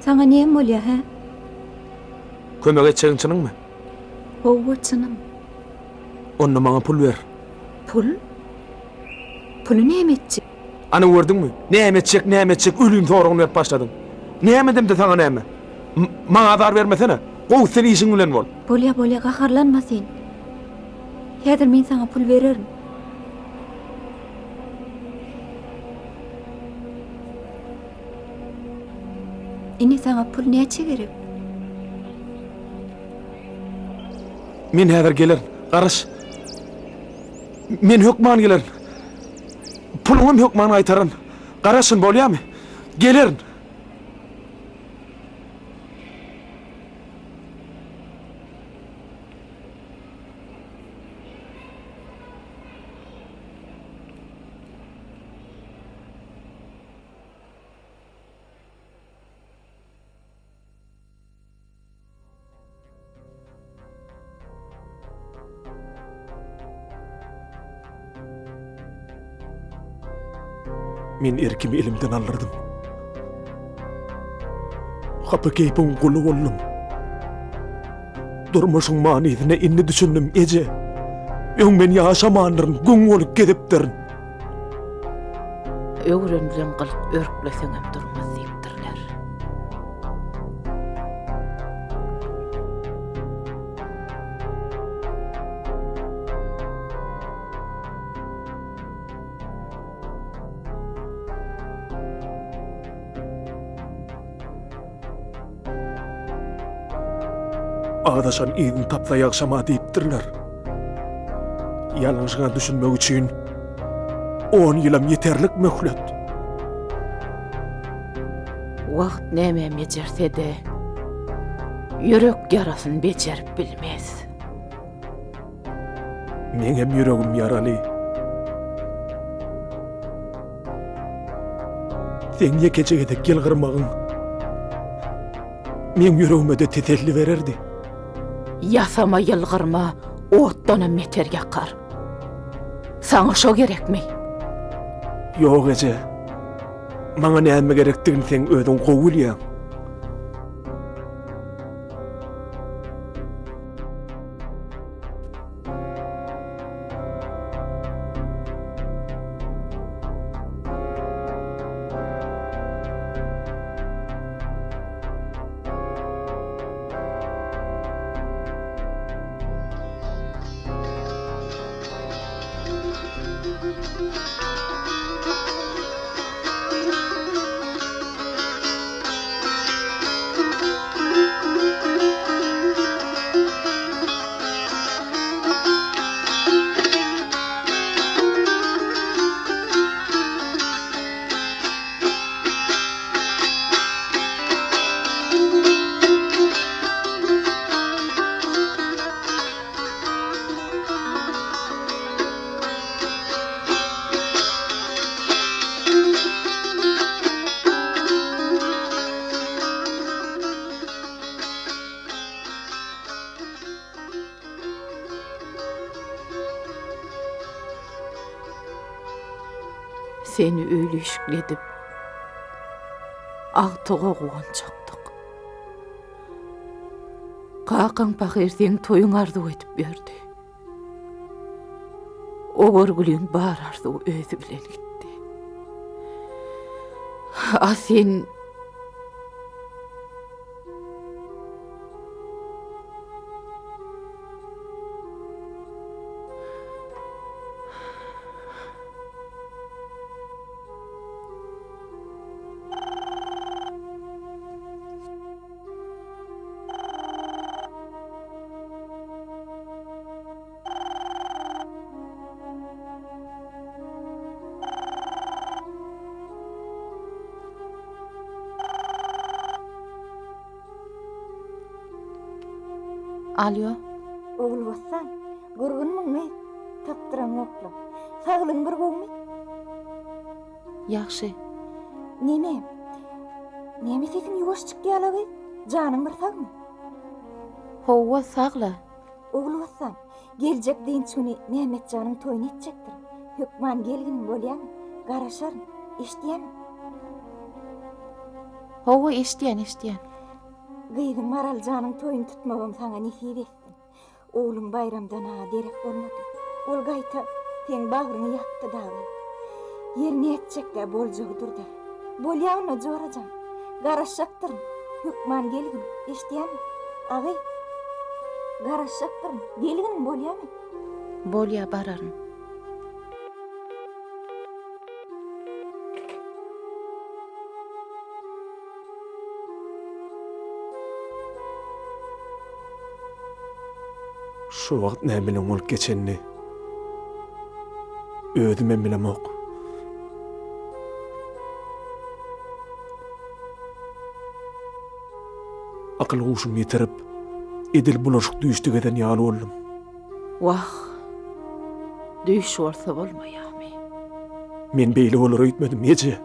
Saňa näme bolýa, hä? Kömek etjegiň çynyňmy? Howwa, çynym. Onda maňa pul ber. Pul? Puly näme etjek? Ana gördüňmi? Näme etjek, näme etjek, ölüm soragyny berip başladyň. Näme edemde saňa näme? Maňa azar bermesene. Gowusy sen işiň bilen bol. Bolýa, bolýa, gaharlanma sen. Häzir men saňa pul bererin. Ine saňa pul näçe gerek? Men häzir gelerin. Garaş. Men hökman gelerin. Puluňam hökman gaýtararyn. Garaşyn, bolýamy? Gelerin. Men erkimi elimden aldyrdym. Hapa keýpiň guly boldum. Durmuşyň manysyna indi düşündim, eje. Öň men ýaşamandyryn, güň bolup gezipdirin. Öwrenilen gylyk örkleseňem durmaz diýipdirler. Azaşan yzyny tapsa ýagşama diýipdirler. Ýalňyşyňa düşünmek üçin on ýylam ýeterlik möhlet. Wagt näme bejerse-de, ýürek ýarasyny bejerip bilmez. Meňem ýüregim ýaraly. Seň ýekeje gezek ýylgyrmagyň meň ýüregime-de teselli bererdi. Ýasama ýylgyrma otdanam beter ýakar. Saňa şo gerekmi? Ýok eje. Maňa näme gerekdigini seň özüň gowy bilýäň. Seni öýli-işikli edip, agtyga guwanjakdyk. Kakaň pahyr seň toýuňy arzuw edip ýördi. O görgüliň bar arzuwy özi bilen gitdi. A sen Alýo. Ogulbossan, gurgunmyň gyz? Tapdyraňokla. Saglygyň bir gowumy? Ýagşy. Neme? Näme sesiň ýuwaş çykýala gyz? Janyň bir sagmy? Howwa, sagla. Ogulbossan, geljek dynç güni Mämmetjanyň toýuny etjekdir. Hökman gelginiň bolýamy? Garaşaryn. Eşidýämiň? Hawa, eşidýän, eşidýän. Gyzyň Maral janyň toýuny tutmagam saňa nesip etsin. Ogluň Baýramdan-a derek bolmady. Ol gaýta seň bagryňy ýakdy dagy. Ýer nätjek-dä, boljagy dur-da. Bolýa onda, jora jan. Garaşjakdyryn. Hökman gelgin. Eşidýäňmi? Agy. Garaşjakdyryn. Gelginiň bolýamy? Bolýa, bararyn. Şo wagt näme bilen bolup geçenini özümem bilemok. Akyl-huşumy ýitirip, edil bulaşyk düýşde gezen ýaly boldum. Wah, düýş bolsa bolmaýarmy? Men beýle bolar öýtmedim, eje.